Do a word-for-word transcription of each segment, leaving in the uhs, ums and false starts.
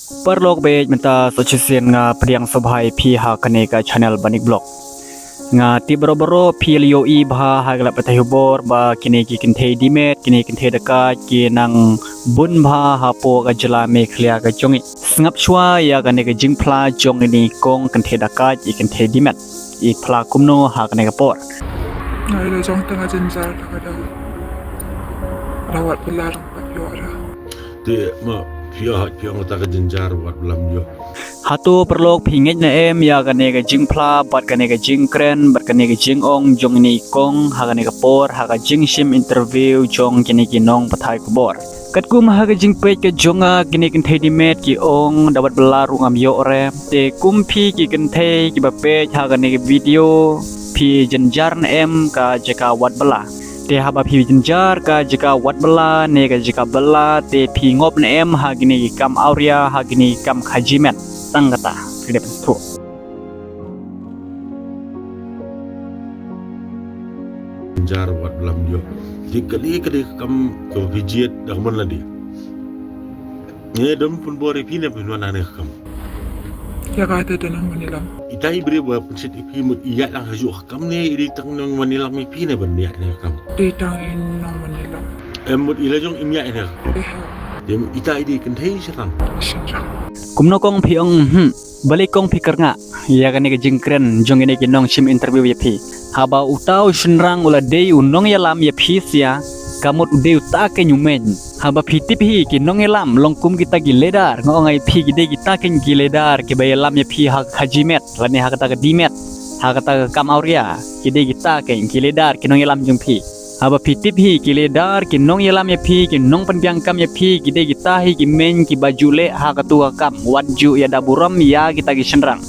Paralok bad mynta sa shisien nga pdiang sngewbha ïa phi ha kane ka channel Banik Vlog. Nga tip baroh baroh phi la ïohi bha ha ka lad pathai khubor ba kine ki kynthei dimet, kine ki kynthei dakaid ki nang bun bha hapoh ka jylla Meghalaya ka jong ngi. Sngap shuwa ïa kane ka jingphla jong ine i kong kynthei dakaid, i kynthei dimet, i phla kumno ha kane ka por. Nga ïa la jong tang ka jynjar ka da. Rawat belar pat ïoh ra. Te ma phi ïoh, phi ïoh ta ka jynjar wat blam ïoh. Hato paralok phi ngeit ne em ïa kane ka jingphla bad kane ka jingkren bad kane ka jingong jong ine i kong ha kane ka por ha ka jingshim interview jong kine ki nongpathai khubor? Katkum ha ka jingpeit ka jong nga, kine kynthei dimet ki ong da wat belar ruh ngam ïoh re. Te kum phi ki kynthei kiba peit ha kane ka video, phi jynjar ne em ka jaka wat belar? Te haba phi jynjar ka jaka wat belar ne ka jaka belar, te phi ngop ne em ha kine ki kam awria, ha kine ki kam khajimet? Tang kata phi dep sngewthuh. Jynjar wat blam ïoh. Te kane ka dei ka kam kaba phi jied da ka mon lade. Ngi don pynbor ïa phi ne phin wan ha kane ka kam? Ïa kata don nongwan ïalam. Ita i briew ba pynshit ïa phi mut i ïaid lang ha kajuh ka kam ne i dei tang nongwan ïalam ïa phi ne ban ïaid ha kane ka kam? Dei tang i nongwan ïalam. Em, mut i la jong im ïaid ha kane ka kam? Eh. Te mut ita i dei kynthei shynrang? Shynrang. Kumno kong phi ong, hmm. Balei kong phi kyrngah ïa kane ka jingkren jong kine ki nongshim interview ïa phi? Haba uta u shynrang u la dei u nongïalam ïa phi sha, ka mut u dei uta keiñ u meiñ. Haba phi tip hi ki nongïalam long kum kita ki leader, nga ong ïa phi ki dei kita keiñ ki leader kiba ïalam ïa phi ha ka khajimet lane ha kata ka dimet, ha kata ka kam awria. Ki dei kita keiñ ki leader ki nongïalam jong phi. Haba phi tip hi ki leader ki nongïalam ïa phi, ki nongpynbiang kam ïa phi, ki dei kita hi ki meiñ kiba ju leh ha katu ka kam, wat ju ïada burom ïa kita ki shynrang.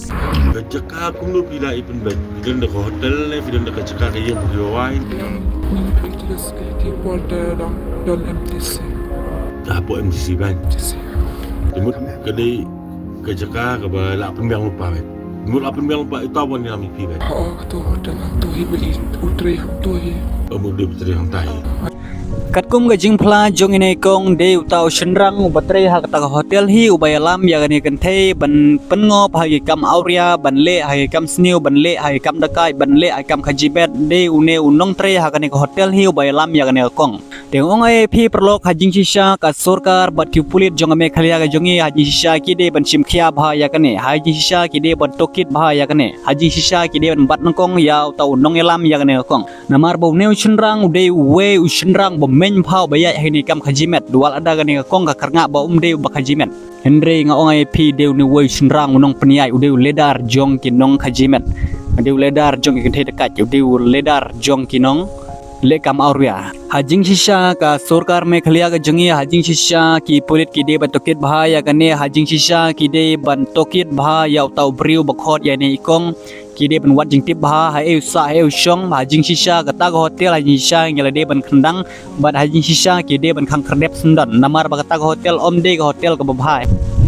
Ka jaka kumno phi la i pynbeit? Phi don da ka hotel ne phi don da ka jaka ka ïing phi wai? Phi por te don, don M T C. Hapoh M T C ban. M T C. Te mut ka dei ka jaka kaba la pynbiang lypa ban. Mut la pynbiang lypa ita ban ïalam ïa phi ban. Oh, katu hotel hangtu hi, ba i u trei hangtu hi. Oh, mut dei u trei hangta hi. Katkum ka jingphla jong ine i kong, dei uta u shynrang uba trei ha kata ka hotel hi uba ïalam ïa kane ka kynthei ban pynngop ha ki kam awria, ban leh ha ki kam sniew, ban leh ha ki kam dakaid, ban leh ha ki kam khajimet. Dei une u nongtrei ha kane ka hotel hi uba ïalam ïa kane ka kong. Te nga ong ïa phi paralok, ha jingshisha ka sorkar bad ki pulit jong ka Meghalaya ka jong ngi, ha jingshisha ki dei ban shim khia bha ïa kane, ha jingshisha ki dei ban tohkit bha ïa kane, ha jingshisha ki dei ban bat nyngkong ïa uta u nongïalam ïa kane ka kong. Namar ba une u shynrang u dei uwei u shynrang ba meiñ bha uba ïaid ha kane ka kam khajimet. Wat lada kane ka kong ka kyrngah ba um dei uba khajimet, hynrei nga ong ïa phi, dei une uwei u shynrang u nongpynïaid, u dei u leader jong ki nongkhajimet, u dei u leader jong ki kynthei dakaid, u dei u leader jong ki nongleh kam awria. Ha jingshisha ka sorkar Meghalaya ka jong ngi, ha jingshisha ki pulit ki dei ban tohkit bha ïa kane, ha jingshisha ki dei ban tohkit bha ïa uta u briew ba khot ïa ine i kong. Ki dei ban wad jingtip bha ha ei u sah, ha ei u shong. Ha jingshisha kata ka hotel, ha jingshisha ngi la dei ban khyndang, bad ha jingshisha ki dei ban khang khyrdep syndon. Namar ba kata ka hotel ym dei ka hotel kaba bha,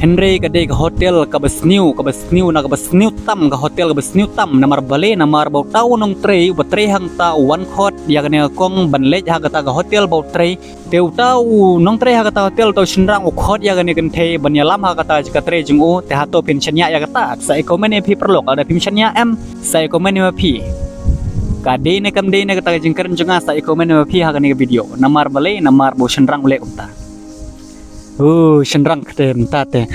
hynrei ka dei ka hotel kaba sniew, kaba sniew na kaba sniew tam, ka hotel kaba sniew tam. Namar balei? Namar ba uta u nongtrei uba trei hangta u wan khot ïa kane ka kong ban leit ha kata ka hotel ba u trei. Te uta u nongtrei ha kata hotel, uta u shynrang u khot ïa kane ka kynthei ban ïalam ha kata ka jaka trei jong u. Te hato phin shaniah ïa kata? Sa ai comment ïa phi paralok. Lada phim shaniah em, sa ai comment ïa phi. Ka dei ne kam dei ne kata ka jingkren jong nga, sa ai comment ïa phi ha kane ka video. Namar balei? Namar ba u shynrang u leh kumta. U shynrang kata mynta te.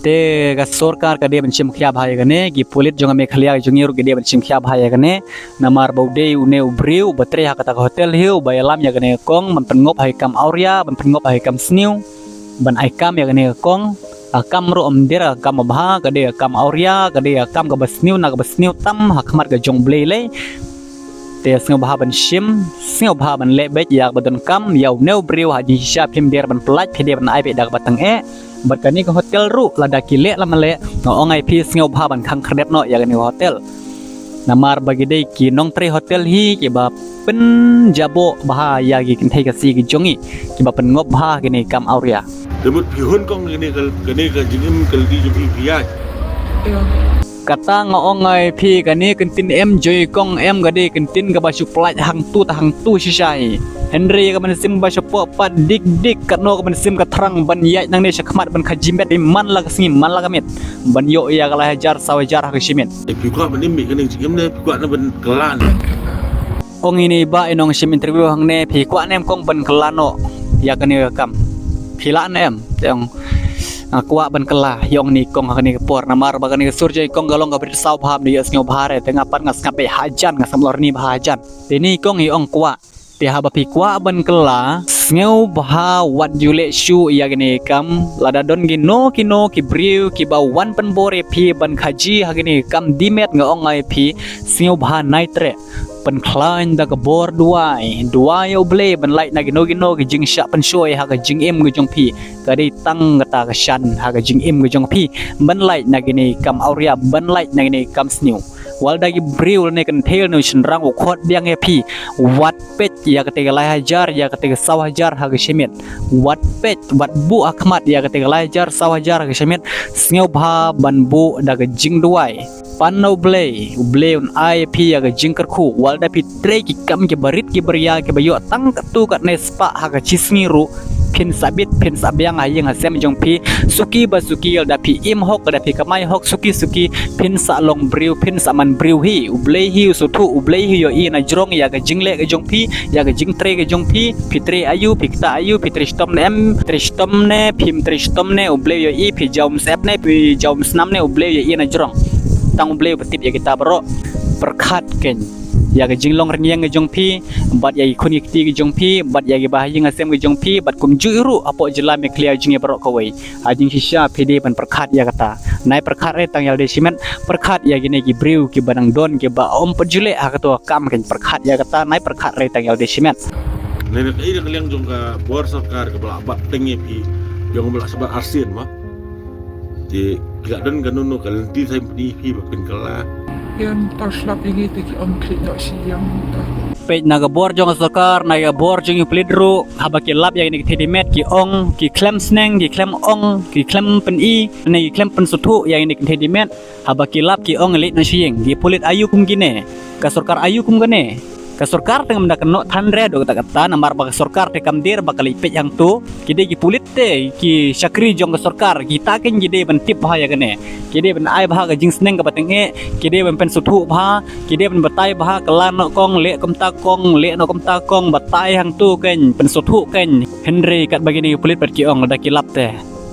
Te ka sorkar ka dei ban shim khia bha ïa kane, ki pulit jong ka Meghalaya jong ngi ruh ki dei ban shim khia bha ïa kane. Namar ba u dei une u briew uba trei ha kata ka hotel hi uba ïalam ïa kane ka kong ban pynngop ha ki kam awria, ban pynngop ha ki kam sniew, ban ai kam ïa kane ka kong. Ka kam ruh ym dei ka kam ba bha, ka dei ka kam awria, ka dei ka kam kaba sniew na kaba sniew tam ha khmat ka jong U Blei lei. Te sngewbha ban shim, sngewbha ban leh beit ïa kaba donkam ïa une u briew. Ha jingshisha phim dei ban pyllait, phi dei ban ai beit da kaba tyngeh. Bad kane ka hotel ruh, lada ki leh lane ym leh, nga ong ïa phi, sngewbha ban khang khyrdep noh ïa kane ka hotel. Namar ba ki dei ki nongtrei hotel hi kiba pynjaboh bha ïa ki kynthei Khasi ki jong ngi, kiba pynngop bha kine ki kam awria. Te mut phi hun kong kane ka, kane ka jingim ka lynti jong phi, phi ïaid? Kata nga ong ïa phi, kane ka ktien em jong i kong em, ka dei ka ktien kaba shu pyllait hangtu te hangtu shisha hi. Hynrei ïa ka mynsiem ba shapoh pat dik dik, katno ka mynsiem ka thrang ban ïaid nangne shakhmat ban khaji met, man la ka sngi man la ka miet, ban ïoh ïa ka lai hajar saw hajar ha ka shi miet. Phi kwah ban im beit kane ka jingim ne phi kwah ban kylla? Ong ine i bah i nongshim interview hangne, phi kwah ne em kong ban kylla noh ïa kane ka kam? Phi lah ne em? Te ong, nga kwah ban kylla, ong ine i kong ha kane ka por, namar ba kane ka sur jong i kong ka long kaba rit saw bha, ym dei ïohsngew bha re. Te nga pat nga sngap beit hajan, nga sngap lorni bha hajan. Te ine i kong i ong kwah. Te haba phi kwah ban kylla, sngewbha wat ju leh shuh ïa kane ka kam. Lada don kino kino ki briew kiba wan pynbor ïa phi ban khaji ha kane ka kam de met, nga ong ïa phi, sngewbha nai treh. Pynkhlaiñ da ka bor duwai, duwai ïa U Blei ban lait na kino kino ki jingshah pynshoi ha ka jingim ka jong phi. Ka dei tang kata ka shan ha ka jingim ka jong phi, ban lait na kane ka kam awria, ban lait na kane ka kam sniew. Wat la da ki briew lane kynthei lane u shynrang u khot biang ïa phi, wat peit ïa kata ka lai hajar, ïa kata ka saw hajar ha ka shi miet. Wat peit, wat buh ha khmat ïa kata ka lai hajar, saw hajar ha ka shi miet. Sngewbha ban buh da ka jingduwai. Pan na U Blei, U Blei un ai ïa phi ïa ka jingkyrkhu. Wat la da phi trei ki kam kiba rit kiba ria kiba ïoh tang katto katne spah ha ka shi sngi ruh, phin sa bit, phin sa biang ha ïing ha sem jong phi. Suki ba suki, lada phi im hok, lada phi kamai hok suki suki, phin sa long briew, phin sa man briew hi. U Blei hi u sngewthuh, U Blei hi u ïohi na jrong ïa ka jingleh ka jong phi, ïa ka jingtrei ka jong phi. Phi trei aïu, phi ktah aïu, phi trei shitom ne em, trei shitom ne phim trei shitom ne, U Blei u ïohi. Phi jaw mynsiem ne, phi jaw mynsnam ne, U Blei u ïohi na jrong. Tang U Blei uba tip ïa kita baroh. Pyrkhat kein ïa ka jinglong rynïeng ka jong phi, bad ïa ki khun ki kti ka jong phi, bad ïa kiba ha ïing ha sem ka jong phi, bad kumjuh ruh hapoh jylla Meghalaya jong ngi baroh kawei. Ha jingshisha phi dei ban pyrkhat ïa kata. Nai pyrkhat re tang ïa lade shimet, pyrkhat ïa kine ki briew kiba dang don kiba ym pat ju leh ha kato ka kam kein, pyrkhat ïa kata, nai pyrkhat re tang ïa lade shimet. Nai na kaei na ka liang jong ka bor sorkar kaba la bat teng ïa phi, jong ba la sbat arsien ma. Te ki la don kano kano ka lynti sa ïa phi ba phin kylla? Ïa mynta shlap ïa ngi te ki ong khlieh noh sha ïing mynta. Peit na ka bor jong ka sorkar, na ka bor jong ki pulit ruh, haba ki lap ïa kine ki thei dei met ki ong, ki khlem sneng, ki khlem ong, ki khlem pyni, ne ki khlem pynsngewthuh ïa kine ki thei dei met. Haba ki lap ki ong leit noh sha ïing. Ki pulit aïu kum kine? Ka sorkar aïu kum kane? Ka sorkar te ngam da kynnoh than re haduh katta katta, namar ba ka sorkar te kam dei ba ka leit peit hangto. Ki dei ki pulit te ki shakri jong ka sorkar, kita kein ki dei ban tip bha ïa kane. Ki dei ban ai bha ka jingsneng kaba tyngeh, ki dei ban pynsngewthuh bha, ki dei ban batai bha, kylla noh kong, leh kumta kong, leh noh kumta kong, batai hangto kein, pynsngewthuh kein. Hynrei katba kine ki pulit pat ki ong lada ki lap te,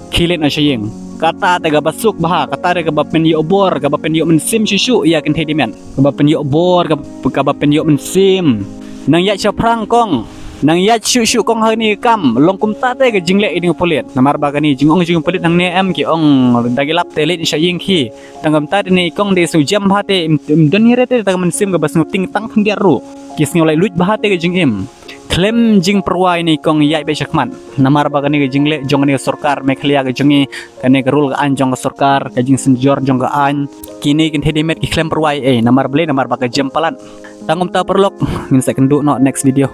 khie leit noh sha ïing. Kata te kaba suk bha, kata te kaba pynïoh bor, kaba pynïoh mynsiem shuh shuh ïa kine ki thei dei met. Kaba pynïoh bor, kaba, kaba pynïoh mynsiem. Nang ïaid shaphrang kong, nang ïaid shuh shuh kong ha kane ka kam. Long kumta te ka jingleh ïa kine ki pulit. Namar ba kane jingong jong ki pulit hangne em, ki ong lada ki lap te leit sha ïing khie. Tang kumta te ne kong dei shu jem bha te, im, im don hi re te tang mynsiem kaba sngewtyngtang khyndiat ruh. Ki sngew laitluid bha te ka jingim. Khlem jingpyrwa ïa ne kong, ïaid beit shakhmat. Namar ba kane ka jingleh jong kane ka sorkar Meghalaya ka jong ngi, kane ka rule ka aiñ jong ka sorkar, ka jingsynjor jong ka aiñ, kine ki thei dei met ki khlem pyrwa ei ei, namar balei? Namar ba ka jem palat. Tang kumta paralok, ngin sa ïakynduh noh next video.